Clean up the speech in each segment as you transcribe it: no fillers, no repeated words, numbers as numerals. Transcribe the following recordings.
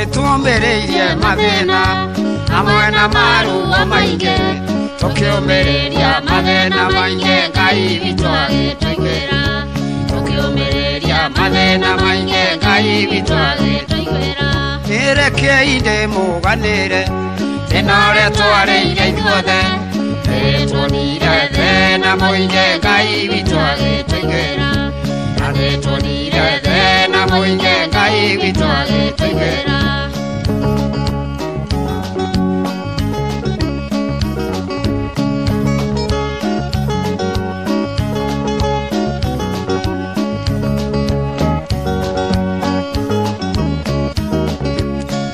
Nĩtũmĩrĩirie mathĩna hamwe na maruo maingĩ tũkĩũmĩrĩria mathĩna maingĩ Ngai witũ agĩtũiguĩra tũkĩũmĩrĩria mathĩna maingĩ Ngai witũ agĩtũiguĩra nĩrekei ndĩmũganĩre thĩna ũrĩa twarĩire ithuothe nĩtuonire thĩna mũingĩ Ngai witũ agĩtũiguĩra na nĩtuonire thĩna mũingĩ Ngai witũ agĩtũiguĩra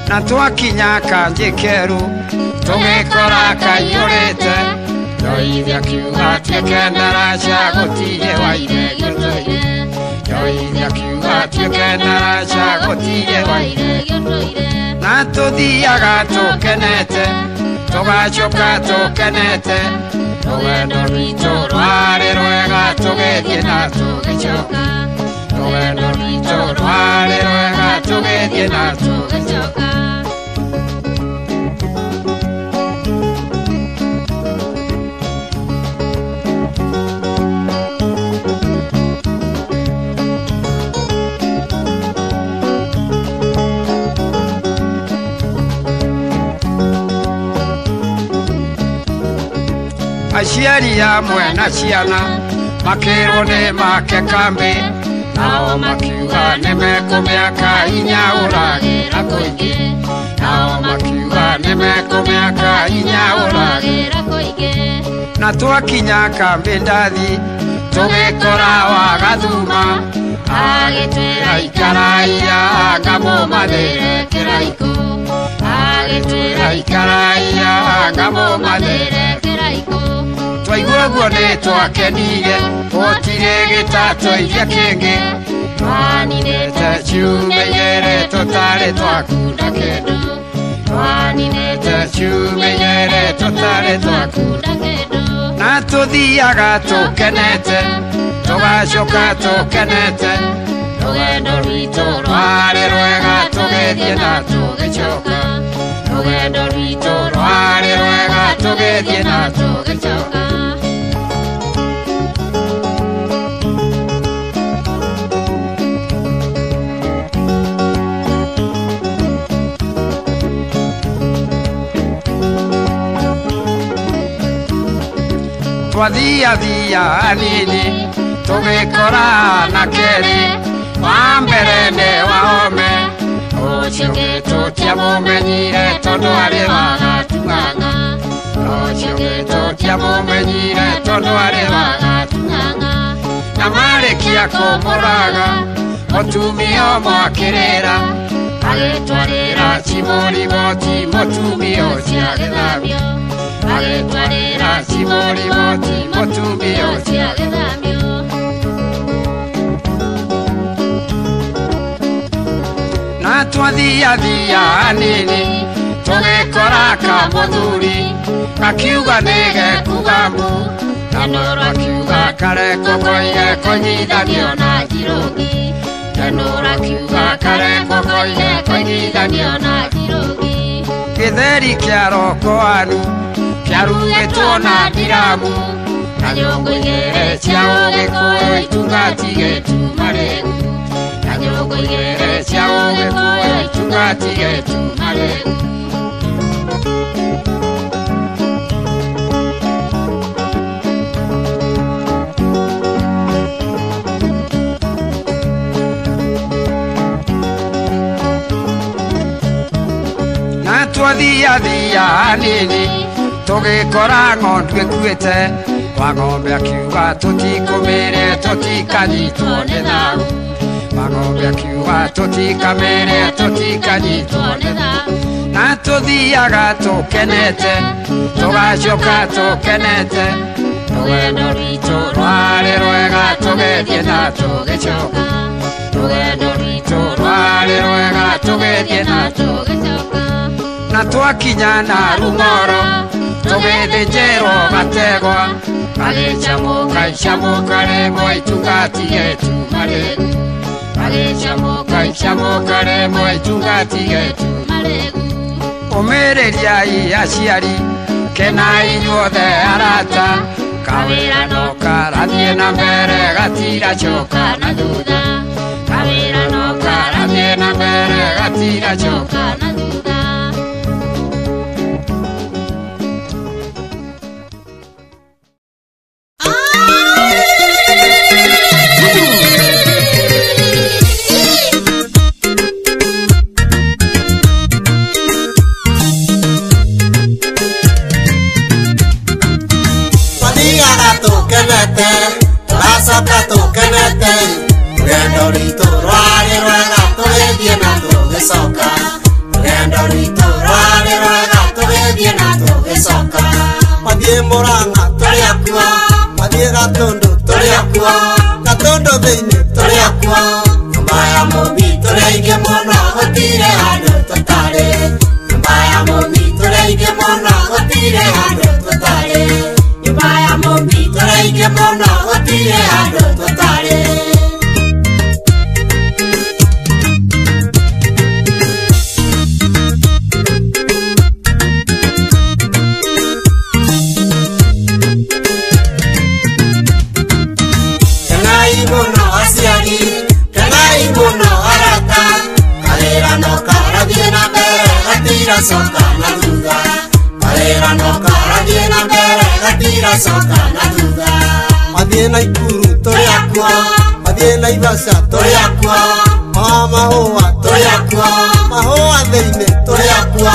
na twakinya kanjĩ keru tũgĩkora kaiyũrĩte Njoithi akiuga tuĩke ndaraca gũtirĩ waire gĩũtũire Njoithi akiuga tuĩke ndaraca gũtirĩ waire gĩũtũire na tũthiaga tũkenete tũgacoka tũkenete rũgendo rwitũ rwarĩ rwega tũgĩthiĩ na tũgĩcoka rũgendo rwitũ rwarĩ rwega tũgĩthiĩ na tũgĩcoka aciari amwe na ciana makĩrwo nĩ make kambĩ nao makiuga nĩ mekũmĩaka inya ũragĩra kũingĩ nao makiuga nĩ mekũmĩaka inya ũragĩra kũingĩ na twakinya kambĩ ndathi tũgĩkora wa Gathuma agĩtwĩra ikaraiya ngamũmathĩre kĩraikũ agĩtwĩra ikaraiya ngamũmathĩre kĩraikũ twaigua ũguo nĩ twakenire gũtirĩ gĩtatũirie kĩngĩ twaninĩte ciumia igĩrĩ tũtarĩ twakunda kĩndũ twaninĩte ciumia igĩrĩ tũtarĩ twakunda kĩndũ na tũthiaga tũkenete tũgacoka tũkenete rũgendo rwitũ rwarĩ rwega tũgĩthiĩ na tũgĩcoka rũgendo rwitũ rwarĩ rwega tũgĩthiĩ na tũgĩcoka twathiathia hanini tũgĩkora na kerĩ wa mbere nĩ Wahome ũcio ũngĩ tũtiamũmenyire tondũ arĩ wa Gatung'ang'a ũcio ũngĩ tũtiamũmenyire tondũ arĩ wa Gatung'ang'a na marĩkia kũmũraga mũtumia ũmwe akĩrĩra agĩtwarĩra cibũ riboti mũtumia ũcio agĩthamio agĩtwarĩra cibũ riboti mũtumia ũcio agĩthamio na twathiathia hanini tũgĩkora kamũthuri gakiuga nĩ gekuga mbu Kanũra akiuga karekwo koige koigithanio na Njirũngi Kanũra akiuga karekwo koige koigithanio na Njirũngi gĩtheri kĩa Rokoanu kĩarugĩtwo na ndiramu na nyũngũ igĩrĩ cia Ũgĩkũyũ itungatigĩtu marĩgu na nyũngũ igĩrĩ cia Ũgĩkũyũ itungatigĩtu marĩgu na twathiathia hanini tũgĩkora ng'ondu ĩkuĩte wa ng'ombe akiuga tũtikũmĩrĩe tũtikanyitwo nĩ thahu wa ng'ombe akiuga tũtikamĩrĩe tũtikanyitwo nĩ thahu na tũthiaga tũkenete tũgacoka tũkenete rũgendo rwitũ rwarĩ rwega tũgĩthiĩ na tũgĩcoka rũgendo rwitũ rwarĩ rwega tũgĩthiĩ na tũgĩcoka na twakinya na Rung'oro tũgĩthĩnjĩrwo gategwa gagĩcamũka icamũka rĩmwe itungatigĩtu marĩgu gagĩcamũka icamũka rĩmwe itungatigĩtu Ũmĩrĩriai aciari, kenai inyuothe arata, kawĩra no karathiĩ na mbere gatiracoka na thutha. Kawĩra no karathiĩ na mbere gatiracoka na thutha. Tũracoka tũkenete, rũgendo rwitũ rwarĩ rwega tũgĩthiĩ na tũgĩcoka. Rũgendo rwitũ rwarĩ rwega tũgĩthiĩ na tũgĩcoka. Mathiĩ Mũrang'a tũrĩ akuo, mathiĩ Gatũndũ tũrĩ akuo, Gatũndũ thĩinĩ tũrĩ akuo. Nyũmba ya Mũmbi tũrĩ aingĩ mũno gũtirĩ handũ tũtarĩ. Nyũmba ya Mũmbi tũrĩ aingĩ mũno gũtirĩ handũ tũtarĩ. Nyũmba ya Mũmbi tũrĩ aingĩ mũno gũtirĩ handũ tũtarĩ. Kenai mũno aciari, kenai mũno arata, kawĩra no karathiĩ na mbere gatiracoka na thutha. Kawĩra no karathiĩ na mbere gatiracoka na thutha. Mathiĩ Naikuru tũrĩ akuo, mathiĩ Naivasha tũrĩ akuo, mahũa tũrĩ akuo, mahũa thĩinĩ tũrĩ akuo.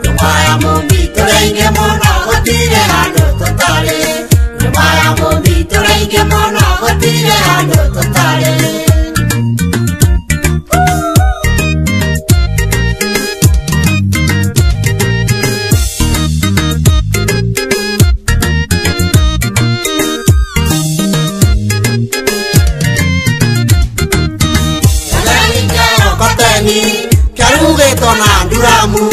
Nyũmba ya Mũmbi tũrĩ aingĩ mũno gũtirĩ handũ tũtarĩ. Nyũmba ya Mũmbi tũrĩ aingĩ mũno gũtirĩ handũ tũtarĩ. Kĩarugĩtwo na nduramu,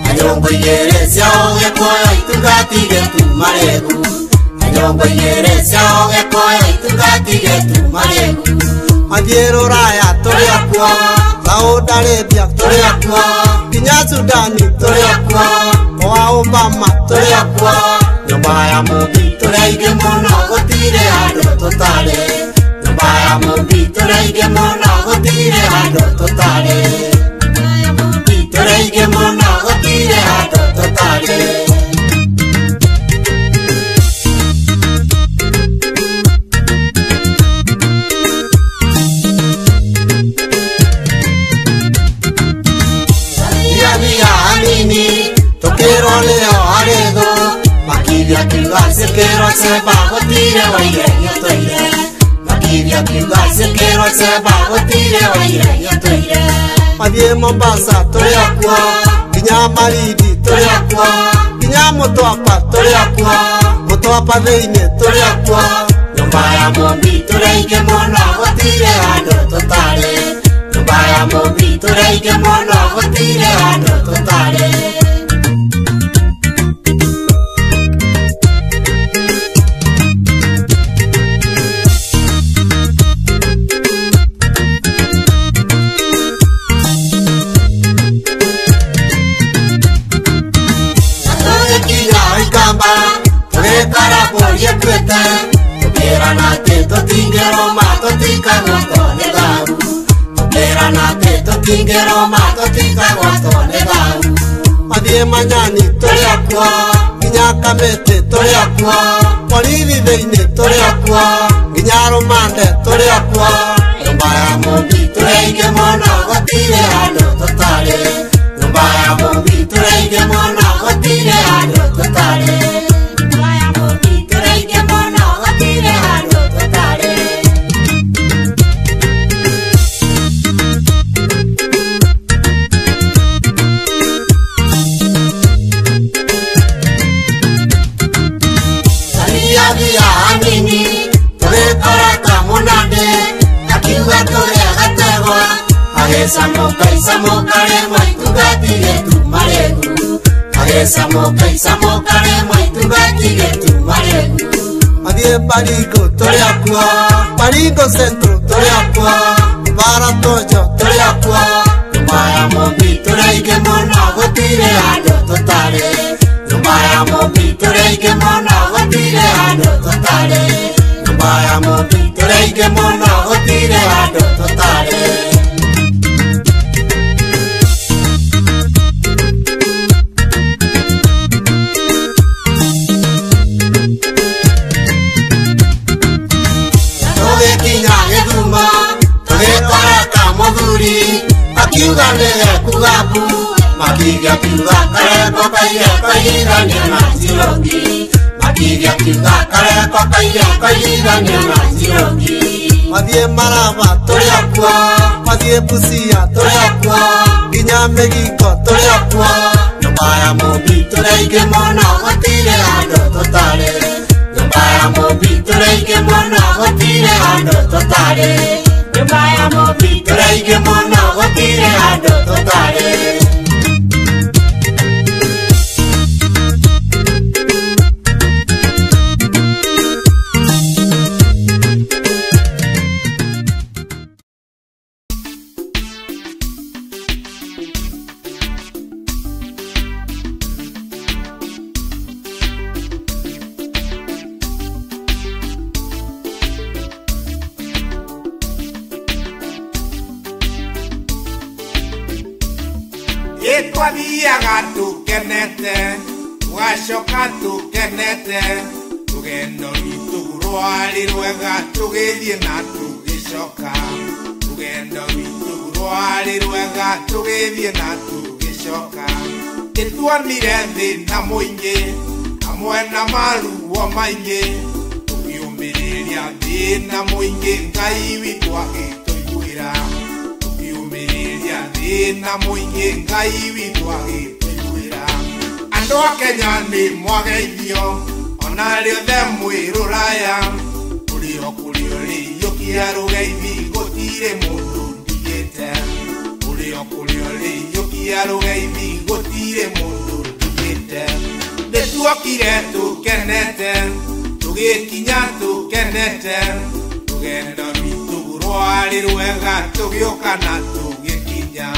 na nyũngũ igĩrĩ cia Ũgĩkũyũ itungatige tu marĩgu. Na nyũngũ igĩrĩ cia Ũgĩkũyũ itungatige tu marĩgu. Mathiĩ Rũraya tũrĩ akuo, Saudi Arabia tũrĩ akuo, nginya Sudani tũrĩ akuo, kwa Obama tũrĩ akuo. Nyũmba ya Mũmbi tũrĩ aingĩ mũno gũtirĩ handũ tũtarĩ. Nyũmba ya Mũmbi tũrĩ aingĩ mũno gũtirĩ handũ tũtarĩ. Tũrĩ aingĩ mũno gũtirĩ handũ tũtarĩ. Thia hanini tũkĩrwo nĩo harĩ thũ, makithia kiuga cikĩrwo cemba gũtirĩ waire gĩtũire. Makithia kiuga cikĩrwo cemba gũtirĩ waire gĩtũire. Mathiĩ Mombasa tũrĩ akuo, nginya Malindi tũrĩ akuo, nginya Mũtwapa tũrĩ akuo, Mũtwapa thĩinĩ tũrĩ akuo. Nyũmba ya Mũmbi tũrĩ aingĩ mũno gũtirĩ handũ tũtarĩ. Nyũmba ya Mũmbi tũrĩ aingĩ mũno gũtirĩ handũ tũtarĩ. Tũgĩkara bũrũri ĩkuĩte, tũkĩrana atĩ tũtingĩrũma tũtikagwatwo nĩ thahu. Tũkĩrana atĩ tũtingĩrũma tũtikagwatwo nĩ thahu. Mathiĩ Manyani tũrĩ akuo, nginya Kamĩtĩ tũrĩ akuo, borithi thĩinĩ tũrĩ akuo, nginya Rũmande tũrĩ akuo. Nyũmba ya Mũmbi tũrĩ aingĩ mũno gũtirĩ handũ tũtarĩ. Nyũmba ya Mũmbi tũrĩ aingĩ mũno gũtirĩ handũ tũtarĩ. Nyũmba ya Mũmbi tũrĩ aingĩ mũno gũtirĩ handũ tũtarĩ. Thia hanini tũgĩkora kamũnandĩ, akiuga tũrĩa gategwa, agĩcamũka icamũka rĩmwe itungatige tu marĩgu. Agĩcamũka icamũka rĩmwe itungatige tu marĩgu. Mathiĩ Baringo tũrĩ akuo, Baringo Central tũrĩ akuo, Baratojo tũrĩ akuo. Nyũmba ya Mũmbi tũrĩ aingĩ mũno gũtirĩ handũ tũtarĩ. Nyũmba ya Mũmbi tũrĩ aingĩ mũno gũtirĩ handũ tũtarĩ. Nyũmba ya Mũmbi tũrĩ aingĩ mũno gũtirĩ handũ tũtarĩ. Tũgĩkinya Gĩthumo tũgĩkora kamũthuri akiuga nĩgekuga mbu, Makigia kiuga kareko kaige kaigithania na ciringi. Makigia kiuga kareko kaige kaigithania na ciringi. Mathiĩ Maraba tũrĩ akuo, mathiĩ Busia tũrĩ akuo, nginya Mĩgingo tũrĩ akuo. Nyũmba ya Mũmbi tũrĩ aingĩ mũno gũtirĩ handũ tũtarĩ. Nyũmba ya Mũmbi tũrĩ aingĩ mũno gũtirĩ handũ tũtarĩ. Nyũmba ya Mũmbi tũrĩ aingĩ mũno gũtirĩ handũ tũtarĩ. Twathiaga tũkenete, tũgacoka tũkenete, rũgendo rwitũ rwarĩ rwega tũgĩthiĩ na tũgĩcoka. Rũgendo rwitũ rwarĩ rwega tũgĩthiĩ na tũgĩcoka. Nĩtuonire thĩna mũingĩ hamwe na maruo maingĩ, tũkĩũmĩrĩria thĩna mũingĩ Ngai witũ agĩtũiguĩra. Tũkĩũmĩrĩria thĩna mũingĩ Ngai witũ agĩtũiguĩra. Andũ a Kenya nĩ mwageithio ona rĩothe mwĩ rũraya, kũrĩ o kũrĩ rĩiyũkia rũgeithi gũtirĩ mũndũ ndigĩte. Kũrĩ o kũrĩ rĩiyũkia rũgeithi gũtirĩ mũndũ ndigĩte. Nĩtuokire tũkenete, tũgĩkinya tũkenete, rũgendo rwitũ rwarĩ rwega tũgĩũka na tũgĩkinya.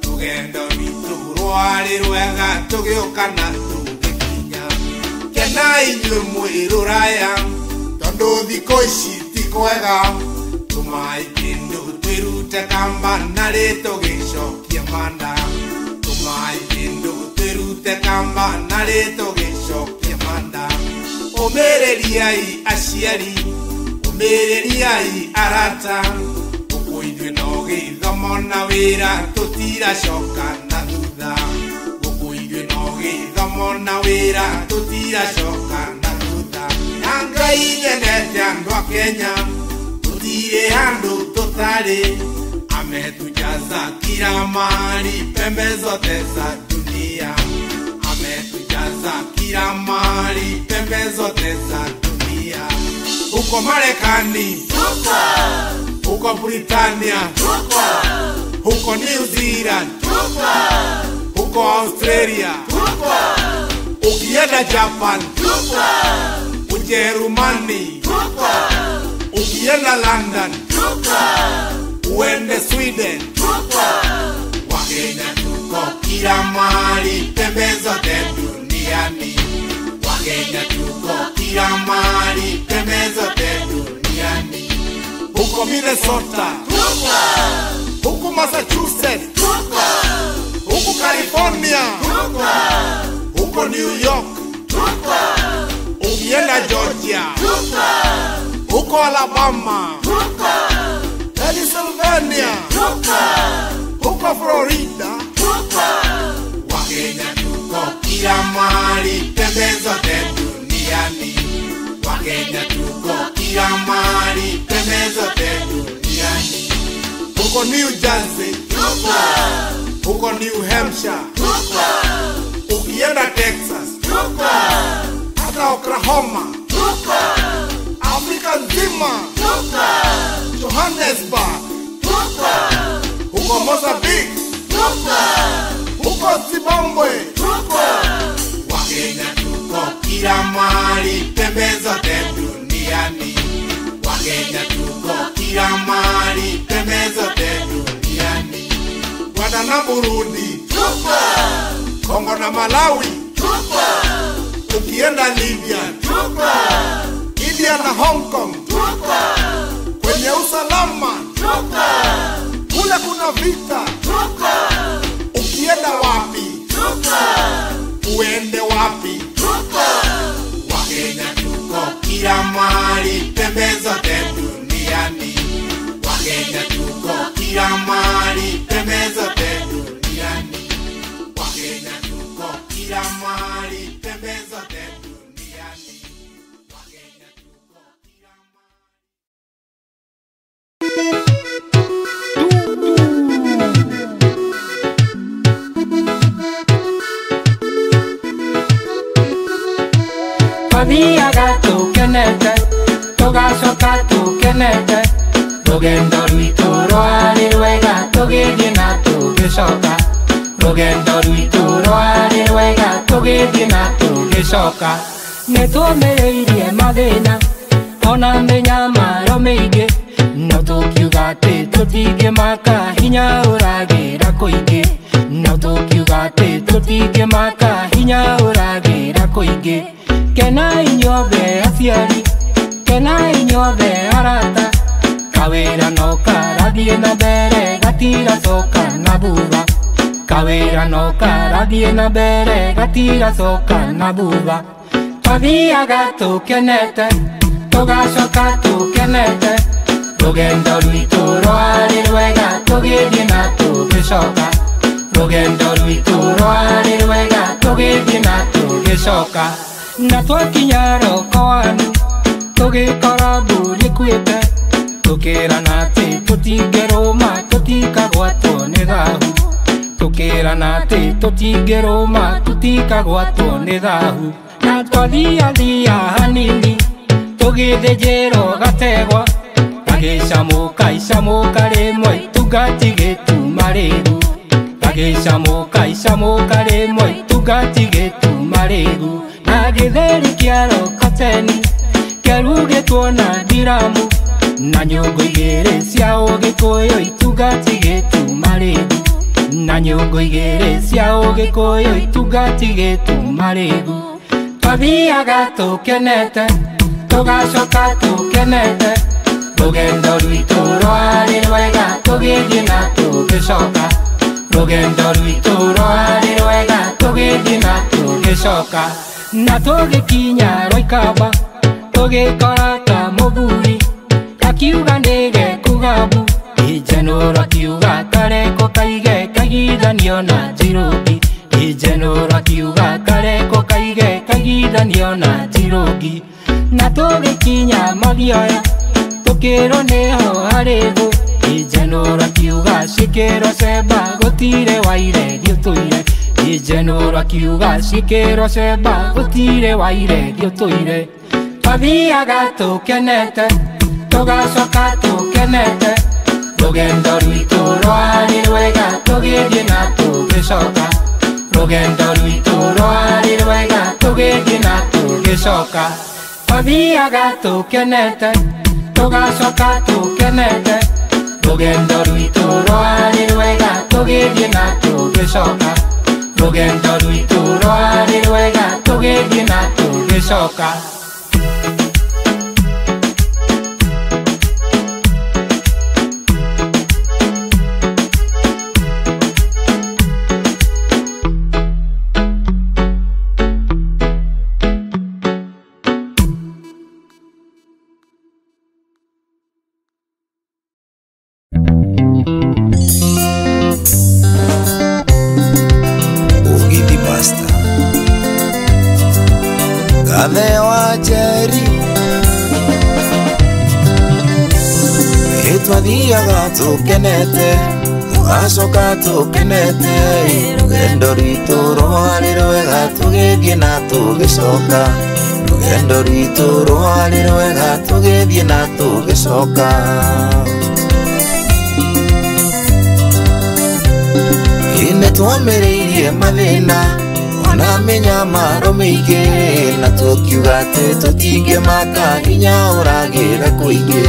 Rũgendo rwitũ rwarĩ rwega tũgĩũka na tũgĩkinya. Kenai inyuĩ mwĩ rũraya tondũ thikũ ici ti kwega, tũmai kĩndũ twĩrute kamba narĩ tũgĩcokia manda. Tũmai kĩndũ twĩrute kamba narĩ tũgĩcokia manda. Ũmĩrĩriai aciari, ũmĩrĩriai arata, gũkũ ithuĩ no gĩthomo na wĩra tũtiracoka na thutha. Gũkũ ithuĩ no gĩthomo na wĩra tũtiracoka na thutha. Na Ngai nyendete andũ a Kenya, tũtirĩ handũ tũtarĩ, ametujaza kila mahali pembe zote za dunia. Ametujaza kila mahali pembe zote za dunia. Huko Marekani, huko Britania, huko New Zealand, huko Australia, ukienda Japan, Ujerumani, ukienda London, uende Sweden. Wakenya tuko kila mahali pembe zote duniani. Wakenya tuko kila mahali pembe zote duniani. Huko Minnesota, huko Massachusetts, huko California, huko New York, ukienda Georgia, huko Alabama, Pennsylvania, huko Florida. Wakenya tuko kila mahali pembe zote duniani. Wakenya tuko kila mahali pembe zote duniani. Huko New Jersey, huko New Hampshire, ukienda Texas, hata Oklahoma, Afrika nzima, Johannesburg, huko Mozambique, huko Zimbabwe. Wakenya tuko kila mahali pembe zote duniani. Wakenya tuko kila mahali pembe zote duniani. Rwanda na Burundi, Kongo na Malawi tuko, ukienda Libya tuko, India na Hong Kong tuko, kwenye usalama tuko, kule kuna vita tuko, ukienda wapi tuko, uende wapi tuko. Wakenya tuko kila mahali pembe zote duniani. Wakenya tuko kila mahali pembe zote duniani. Wakenya tuko kila mahali pembe zote duniani. Wakenya tuko kila mahali. Twathiaga tũkenete, tũgacoka tũkenete, rũgendo rwitũ rwarĩ rwega tũgĩthiĩ na tũgĩcoka, rũgendo rwitũ rwarĩ rwega tũgĩthiĩ na tũgĩcoka. Nĩtũmĩrĩirie mathĩna ona mĩnyamaro mĩingĩ, no tũkiuga atĩ tũtingĩmaka hinya ũragĩra kũingĩ, no tũkiuga atĩ tũtingĩmaka hinya ũragĩra kũingĩ. Kenai inyuothe aciari, kenai inyuothe arata, kawĩra no karathiĩ na mbere gatiracoka na thutha, kawĩra no karathiĩ na mbere gatiracoka na thutha. Twathiaga tũkenete, tũgacoka tũkenete, rũgendo rwitũ rwarĩ rwega tũgĩthiĩ na tũgĩcoka, rũgendo rwitũ rwarĩ rwega tũgĩthiĩ na tũgĩcoka. Na twakinya Rokoani tũgĩkora mbũri ĩkuĩte, tũkĩrana atĩ tũtingĩrũma tũtikagwatwo nĩ thahu, tũkĩrana atĩ tũtingĩrũma tũtikagwatwo nĩ thahu. Na twathiathia hanini tũgĩthĩnjĩrwo gategwa, gagĩcamũka icamũka rĩmwe itungati gĩtuma rĩgu, gagĩcamũka icamũka rĩmwe itungati gĩtuma rĩgu. Na gĩtheri kĩa Rokoteni kĩarugĩtwo na ndiramu, na nyũngũ igĩrĩ cia ũgĩkũyũ itungati gĩtuma rĩgu, na nyũngũ igĩrĩ cia ũgĩkũyũ itungati gĩtuma rĩgu. Twathiaga tũkenete, tũgacoka tũkenete, rũgendo rwitũ rwarĩ rwega tũgĩthiĩ na tũgĩcoka, rũgendo rwitũ rwarĩ rwega tũgĩthiĩ na tũgĩcoka. Na tũgĩkinya Roikamba tũgĩkora ta mũthuri akiuga nĩgekũgambu, Injenũrũ akiuga kareko kaige kaigithanio na Njirũngi, Injenũrũ akiuga kareko kaige kaigithanio na Njirũngi. Na tũgĩkinya Mathioya tũkĩrwo nĩho harĩ thũ, Injenũrũ akiuga cikĩrwo cemba gũtirĩ waire ũtũire, Injenũrũ akiuga cikĩrwo cemba gũtirĩ waire ũtũire. Twathiaga tũkenete, tũgacoka tũkenete, rũgendo rwitũ rwarĩ rwega tũgĩthiĩ na tũgĩcoka, rũgendo rwitũ rwarĩ rwega tũgĩthiĩ na tũgĩcoka. Twathiaga tũkenete, tũgacoka tũkenete, rũgendo rwitũ rwarĩ rwega tũgĩthiĩ na tũgĩcoka, rũgendo rwitũ rwarĩ rwega tũgĩthiĩ na tũgĩcoka. Twathiaga tũkenete, tũgacoka tũkenete, rũgendo rwitũ rwarĩ rwega tũgĩthiĩ na tũgĩcoka, rũgendo rwitũ rwarĩ rwega tũgĩthiĩ na tũgĩcoka. Nĩtwomĩrĩirie mathĩna ona mĩnyamaro mĩingĩ, na tũkiuga atĩ tũtingĩmaka hinya ũragĩra kũingĩ,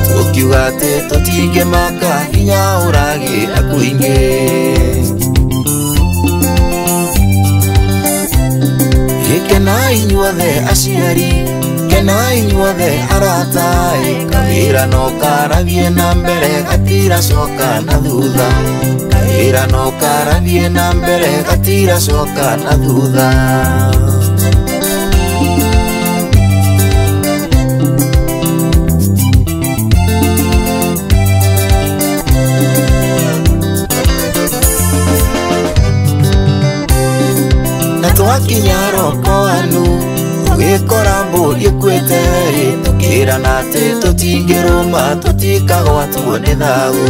tũkiuga atĩ tũtingĩmaka hinya ũragĩra kũingĩ. inyuothe aciari, kena inyuothe arata, kawĩra no karathiĩ na mbere gatiracoka na thutha. Kawĩra no karathiĩ na mbere gatiracoka na thutha. Twakinya roko anu tũgĩkora mbũri ĩkuĩte, tũkĩrana atĩ tũtingĩrũma tũtikagwatwo nĩ thahu.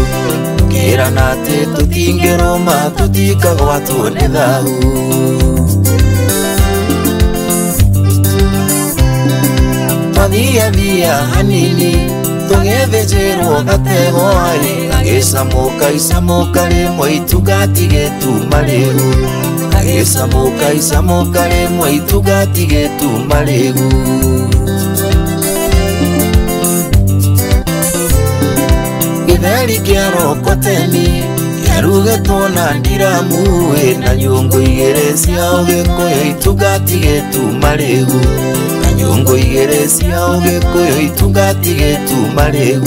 Tũkĩrana atĩ tũtingĩrũma tũtikagwatwo nĩ thahu. Twathiathia hanini tũgĩthĩnjĩrwo gategwa, gagĩcamũka icamũka rĩmwe itungatigĩtuma rĩu. Gagĩcamũka icamũka rĩmwe itungatigĩtuma rĩu. Gĩtheri kĩa rokoteni kĩarugĩtwo na ndiramu, na nyũngũ igĩrĩ cia ũgĩkũyũ itungatigĩtuma rĩu. Na nyũngũ igĩrĩ cia ũgĩkũyũ itungatigĩtuma rĩu.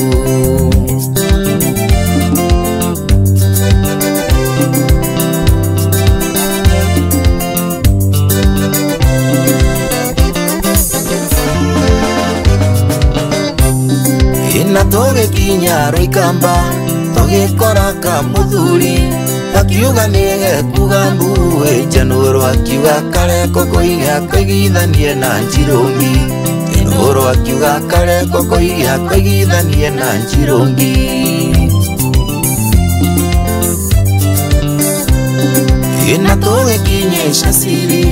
Na tũgĩkinya Rũikamba tũgĩkora kamũthuri gakiuga nĩgekuga mbu, Njanũro akiuga kareko koige akoigithanie na Njirũngi. Njanũro akiuga kareko koige akoigithanie na Njirũngi. Na tũgĩkinya Icaciri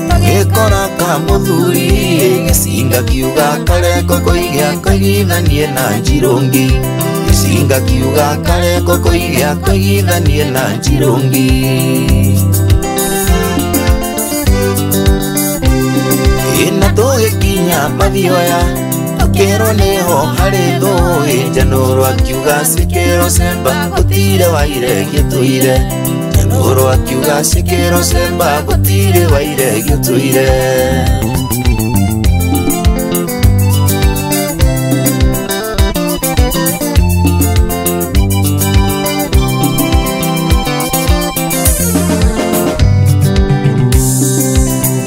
tũgĩkora kamũthuri gĩcinga kiuga kareko koige akoigithanie na Njirũngi. Gĩcinga kiuga kareko koige akoigithanie na Njirũngi. Na tũgĩkinya Mathioya tũkĩrwo nĩho harĩ thũĩ, Njanũro akiuga cikĩrwo cemba gũtirĩ waire gĩtũire. Njanũro akiuga cikĩrwo cemba gũtirĩ waire gĩtũire.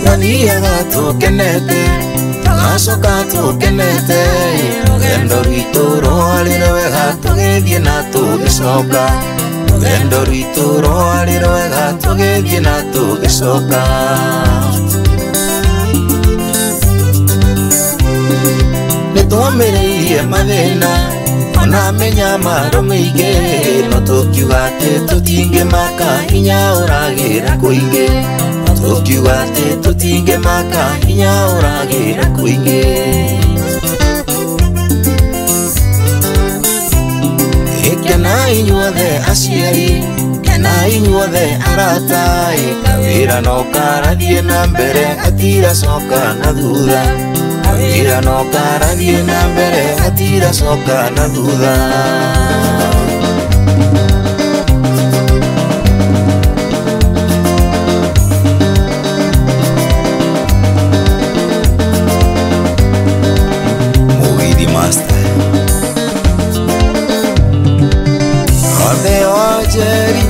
Twathiaga tũkenete tũgacoka tũkenete, rũgendo rwitũ rwarĩ rwega tũgĩthiĩ na tũgĩcoka. Rũgendo rwitũ rwarĩ rwega tũgĩthiĩ na tũgĩcoka. Nĩtwomĩrĩirie mathĩna ona mĩnyamaro mĩingĩ, no tũkiuga atĩ tũtingĩmaka hinya ũragĩra kũingĩ. Tũkiuga atĩ tũtingĩmaka hinya ũragĩra kũingĩ. Kena inyuothe aciari, kena inyuothe arata, kawĩra no karathiĩ na mbere gatiracoka na thutha. Kawĩra no karathiĩ na mbere gatiracoka na thutha. Mugithi Master Ode Ojeri.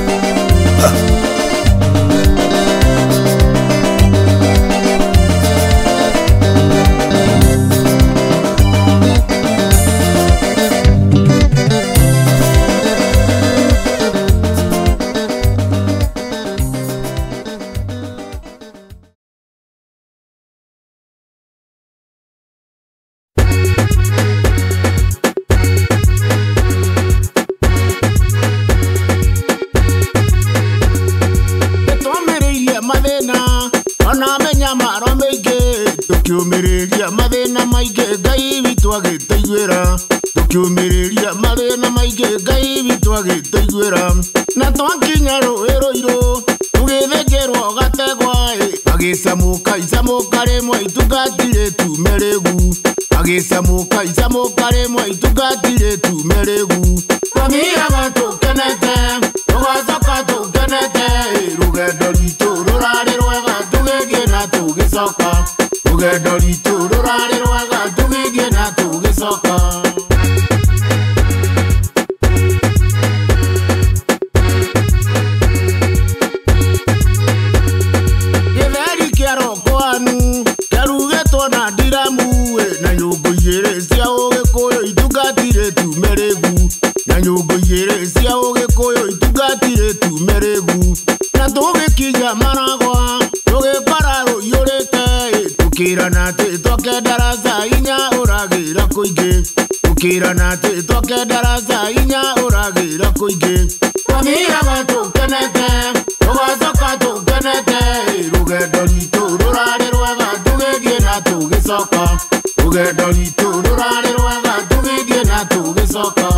Tukiumiriria mathĩna maingĩ Ngai witũ agĩtũiguĩra. Tukiumiriria mathĩna maingĩ Ngai witũ agĩtũiguĩra. Na twakinya rũĩ rũirũ tũgĩthĩnjĩrwo gategwa, agĩcamũka icamũka rĩmwe itungatire tume rĩgu. Agĩcamũka icamũka rĩmwe itungatire tume rĩgu. Twathiaga tũkenete tũgacoka tũkenete, rũgendo rwitũ rũrarĩ rwega tũgĩthiĩ na tũgĩcoka. maragwa tũgĩkora rũiyũrĩte tũkĩrana atĩ twake ndaraca inya ũragĩra kũingĩ tũkĩrana atĩ twake ndaraca inya ũragĩra kũingĩ twathiaga tũkenete tũgacoka tũkenete rũgendo rwitũ rũrarĩ rwega tũgĩthiĩ na tũgĩcoka rũgendo rwitũ rũrarĩ rwega tũgĩthiĩ na tũgĩcoka.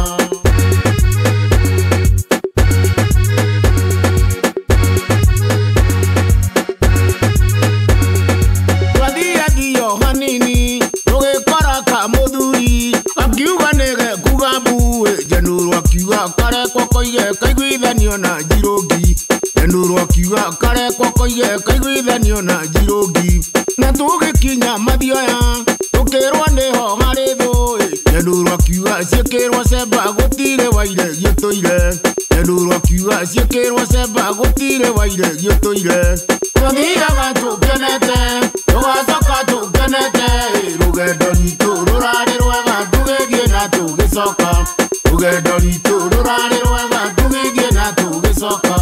Hanini tũgĩkora kamũthuri akiuga nĩgekuga mbuĩ Njanũrũ akiuga karekwo koige kaiguithanio na Njirũngi Njanũrũ akiuga karekwo koige kaiguithanio na Njirũngi na tũgĩkinya Mathioya tũkĩrwo nĩho harĩ thũĩ Njanũrũ akiuga ciĩkĩrwo cemba gũtirĩ waire gĩtũire Njanũrũ akiuga ciĩkĩrwo cemba gũtirĩ waire gĩtũire twathiaga tũkenete tũgacoka tũkenete rũgendo rwitũ rũrarĩ rwega tũgĩthiĩ na tũgĩcoka rũgendo rwitũ rũrarĩ rwega tũgĩthiĩ na tũgĩcoka.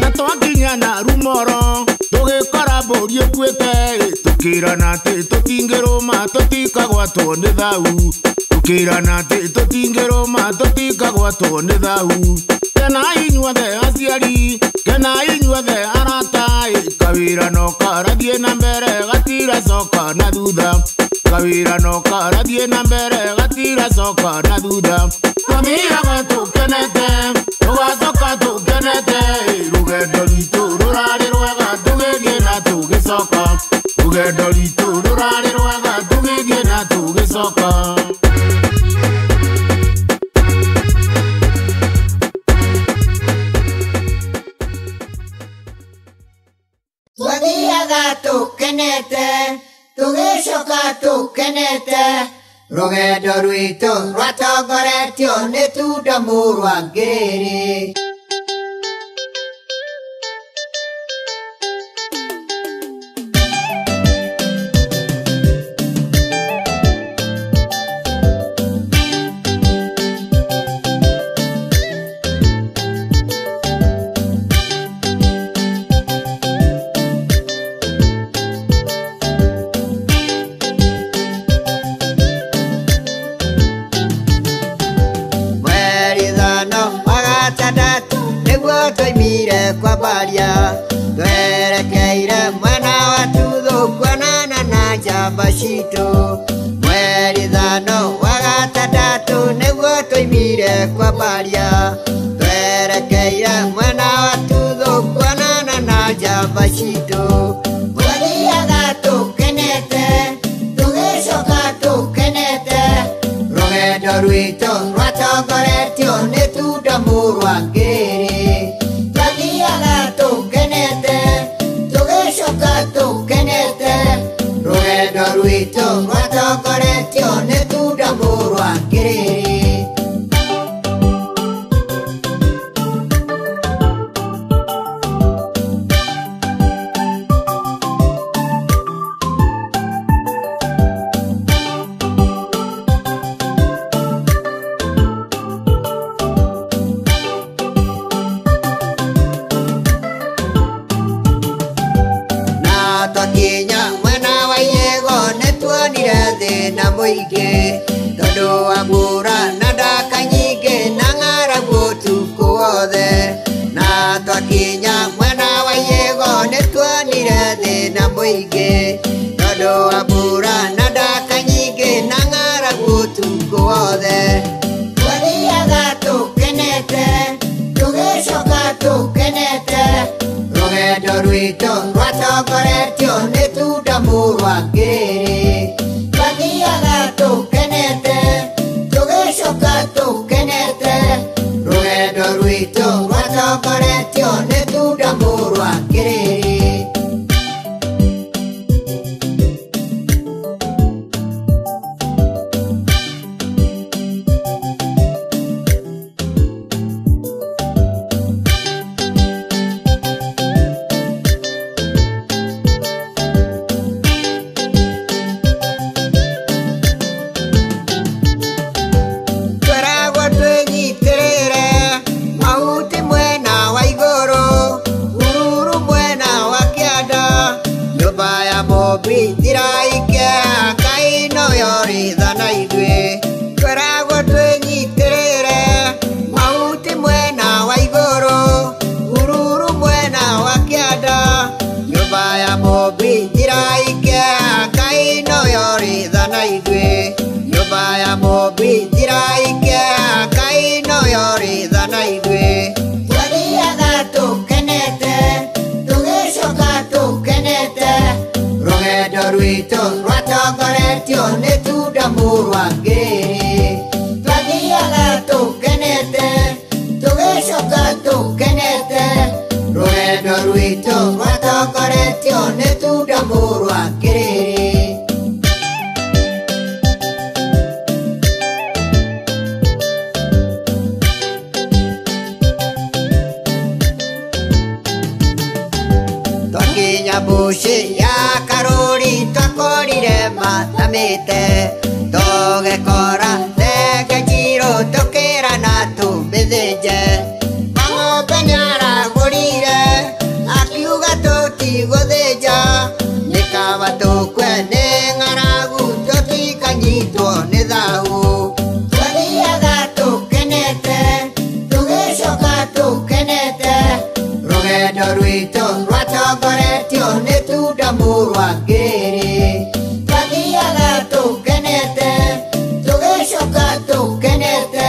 Na twakinya na Rumoro tũgĩkora mbũri ĩkuĩte tũkĩrana atĩ tũtingĩrũma tũtikagwatwo nĩ thau tũkĩrana atĩ tũtingĩrũma tũtikagwatwo nĩ thau kenai inyuothe aciari kenai inyuothe arata kawĩra no karathiĩ na mbere gatiracoka na thutha kawĩra no karathiĩ na mbere gatiracoka na thutha twathiaga tũkenete tũgacoka tũkenete rũgendo rwitũ rũrarĩ rwega tũgĩthiĩ na tũgĩcoka rũgendo rwitũ rũrarĩ rwega tũgĩthiĩ na tũgĩcoka. Twathiaga tũkenete tũgĩcoka tũkenete rũgendo rwitũ rwatongoretio nĩ Tunda mũrũ wa Ngĩrĩrĩ. Kwa twerekeire mwena wa Tuthũ kuonana na njamba citũ mweri ithano wa gatandatũ nĩguo twoimire kwa Mbaria twerekeire mwena wa Tuthũ kuonana na njamba citũ twathiaga tũkenete tũgĩcoka tũkenete rũgendo rwitũ rwatongoretio nĩ Tunda mũrũ wa Ngĩrĩrĩ twathiaga tũkenete tũgĩcoka tũkenete rũgendo rwitũ rwatongoretio nĩ Tunda mũrũ wa Ngĩrĩrĩ. Twakinya mwena wa Yego nĩtuonire thĩna mũingĩ tondũ wa mbura na ndaka nyingĩ na ng'aragu ũtukũ wothe na twakinya mwena wa Yego nĩtuonire thĩna mũingĩ tondũ wa mbura na ndaka nyingĩ na ng'aragu ũtukũ wothe twathiaga tũkenete tũgĩcoka tũkenete rũgendo rwitũ rwatongoretio nĩ Tunda mũrũ wa Ngĩrĩrĩ twathiaga tũkenete tũgĩcoka tũkenete rũgendo rwitũ rwatongoretio nĩ Tunda mũrũ wa Ngĩrĩrĩ. ithuĩ nyũmba ya mũmbi njĩra ikĩaha Ngai noyo rĩ tha na ithuĩ twathiaga tũkenete tũgĩcoka tũkenete rũgendo rwitũ rwatongoretio nĩ tunda mũrũ Ngĩrĩ twathiaga tũkenete tũgĩcoka tũkenete rũgendo rwitũ rwatongoretio nĩ tunda mũrũ Ngĩrĩ. Twakinya mbuci ya Karũri twakorire mathamĩte tũgĩkora thenge njirũ tũkĩrana tũmĩthĩnje Wang'ombe nĩaragũrire akiuga tũtigũthĩnja nĩ kaba tũkue nĩ ng'aragu tũtikanyitwo nĩ thahu twathiaga tũkenete tũgĩcoka tũkenete rũgendo rwitũ rwatongoretio nĩ tunda mũrũ Ngĩrĩ twathiaga tũkenete tũgĩcoka tũkenete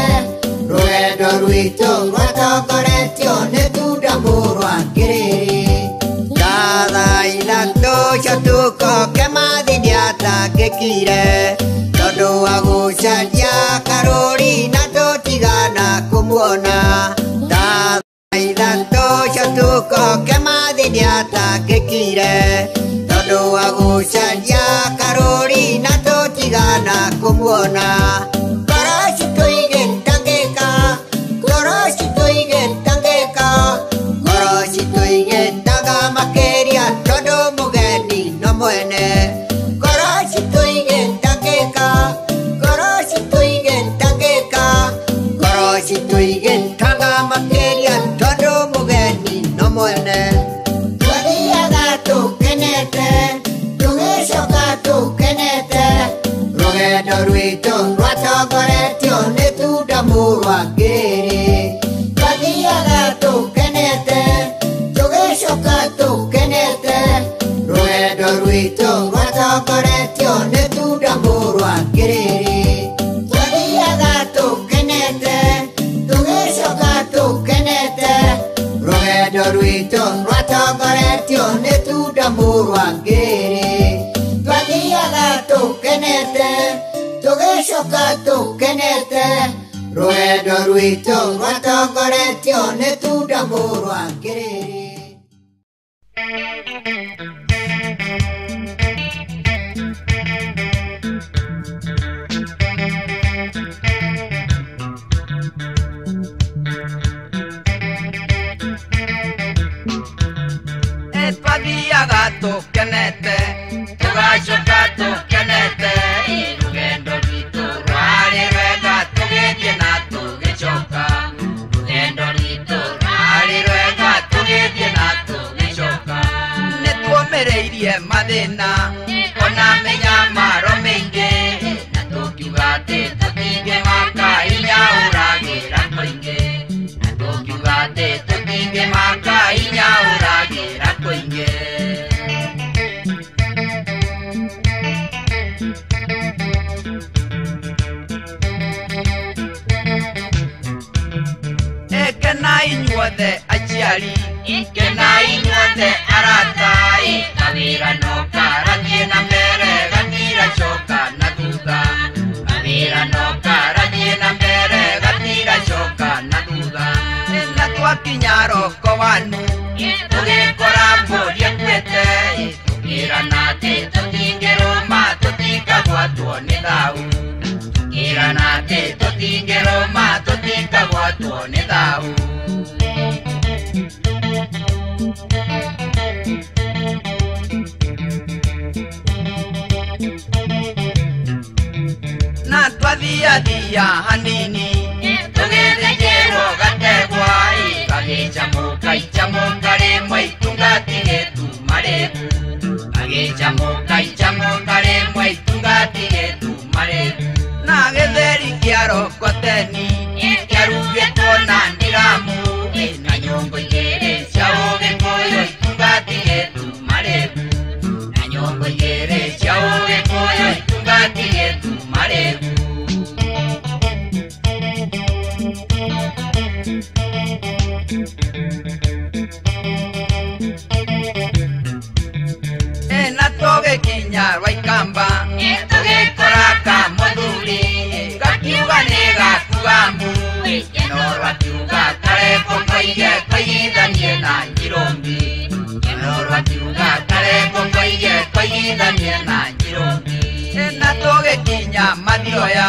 rũgendo rwitũ rwatongoretio nĩ tunda mũrũ Ngĩrĩ thaa ithatũ cia ũtukũ Kĩmathi nĩatangĩkire tondũ wa gũcaria Karũri na tũtigana kũmuona thaa ithatũ cia ũtukũ Kĩmathi nĩatangĩkire tondũ wa gũcaria Karũri na tũtigana kũmuona ngoro citũ igĩtangĩka ngoro citũ igĩtangĩka ngoro citũ igĩtanga makĩria tondũ mũgeni no mwene ngoro citũ igĩtangĩka ngoro citũ igĩtangĩka ngoro citũ igĩtanga makĩria tondũ mũgeni no mwene twathiaga tũkenete tũgĩcoka tũkenete rũgendo rwitũ rwatongoretio nĩ tunda mũrũ Ngĩrĩ twathiaga tũkenete tũgĩcoka tũkenete rũgendo rwitũ rwatongoretio nĩ tunda mũrũ Ngĩrĩ twathiaga tũkenete tũgĩcoka tũkenete rũgendo rwitũ rwatongoretio nĩ tunda mũrũ Ngĩrĩ twathiaga tũkenete tũgĩcoka tũkenete rũgendo rwitũ rwatongoretio nĩ tunda mũrũ Ngĩrĩ. Twathiaga tũkenete tũgacoka tũkenete rũgendo rwitũ rwarĩ rwega tũgĩthiĩ na tũgĩcoka rũgendo rwitũ rwarĩ rwega tũgĩthiĩ na tũgĩcoka nĩ tuomĩrĩirie mathĩna ona mĩnyamaro mĩingĩ na tũkiuga atĩ tũtingĩmaka inya ũragĩra kũingĩ na tũkiuga atĩ tũtingĩmaka inya ũragĩra kũingĩ. Kenai inyuothe aciari kenai inyuothe arata kawĩra no karathiĩ na mbere gatiracoka na thutha kawĩra no karathiĩ na mbere gatiracoka na thutha na twakinya roko wanu tũgĩkora mbũri ĩkuĩte tũkĩrana atĩ tũtingĩrũma tũtikagwatwo nĩ thahu tũkĩrana atĩ tũtingĩrũma tũtikagwatwo nĩ thahu. Na twathiathia hanini tũgĩthĩnjĩrwo gategwa gagĩcamũka icamũka rĩmwe itungatigĩtu marĩgu gagĩcamũka icamũka rĩmwe itungatigĩtu marĩgu na gĩtheri kĩa rokoteni kĩarugĩtwo na ndiramu na nyũngũ igĩrĩ cia ũgĩkũyũ itungatigĩtu marĩgu na nyũngũ igĩrĩ cia ũgĩkũyũ itungatigĩtu maregu. Na tũgĩkinya Rwaikamba tũgĩkora kamũthuri gakiuga nĩ gakuga mbu no rwakiuga karekwo koige koigithanie na Njirũmbi no rwakiuga karekwo koige koigithanie na Njirũmbi. Na tũgĩkinya Mathioya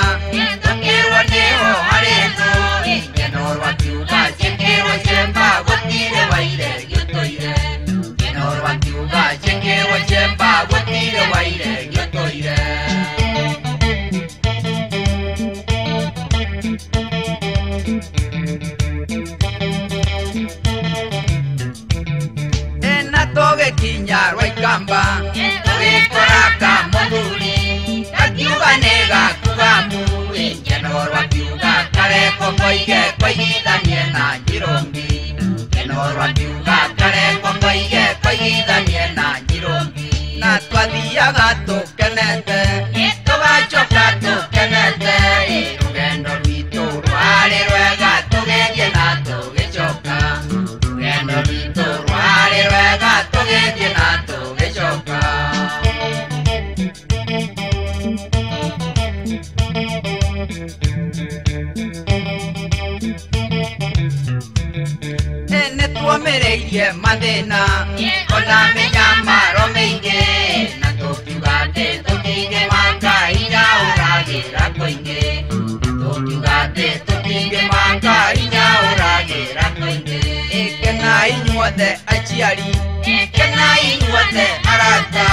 tũkĩrwo nĩho harĩ thũ no rwakiuga njĩkĩrwo ciemba gũtirĩ waire gĩũtũire no rwakiuga njĩkĩrwo ciemba gũtirĩ waire gĩũtũire. Na tũgĩkinya Rwaikamba tũgĩkora kamũthuri gakiuga nĩ gakuga mbu no rwakiuga karekwo koige koigithanie na Njirũmbi no rwakiuga karekwo koige koigithanie na Njirũmbi. Na twathiaga tũkenete tũgacoka tũkenete rũgendo rwitũ rwarĩ rwega tũgĩthiĩ na tũgĩcoka rũgendo rwitũ rwarĩ rwega tũgĩthiĩ na tũgĩcoka. Nĩtuomĩrĩirie mathĩna ona mĩnyamaro mĩingĩ na tũkiuga atĩ tũtingĩmaka hinya ũragĩra kũingĩ tũkiuga atĩ tũtingĩmaka hinya ũragĩra kũingĩ. Kenai inyuothe aciari, kenai inyuothe arata,